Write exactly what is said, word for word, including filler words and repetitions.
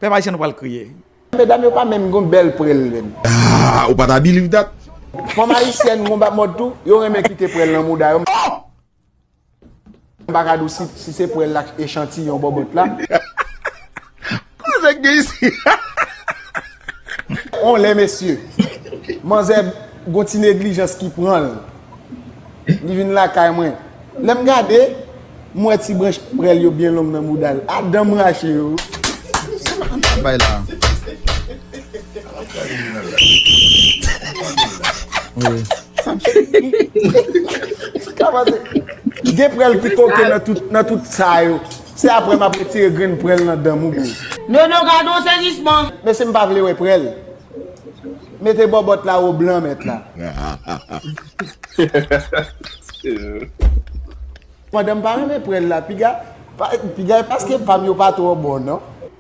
Pèp ayisyen nou pral kriye. Medam yo pa menm gon bèl prèl menm. Ah, ou pa ta believe that? Fanm ayisyèn gon ba mòd tou, yo renmen kite prèl nan mouda yo. M pa ka di w si, si se prèl la echantiyon bòbòt la. Koze k gen isi? On lè mesye, manzè gon ti neglijans ki pran l. Li vin lakay mwen. Lè m gade, m wè ti branch prèl yo byen long nan mouda l. A dan m rache yo. Bay la. Sa pase. Gen prèl ki koke nan tout, nan tout sa yo. Se apre m ap retire grenn prèl nan dan m ou bro. Nono, gade yon sezisman. Mesye m pa vle wè prèl. Mete bòbòt la o blan mèt la. Pandan m pa renmen prèl la, piga, pa- piga e paske pa m yo pa twò bon non.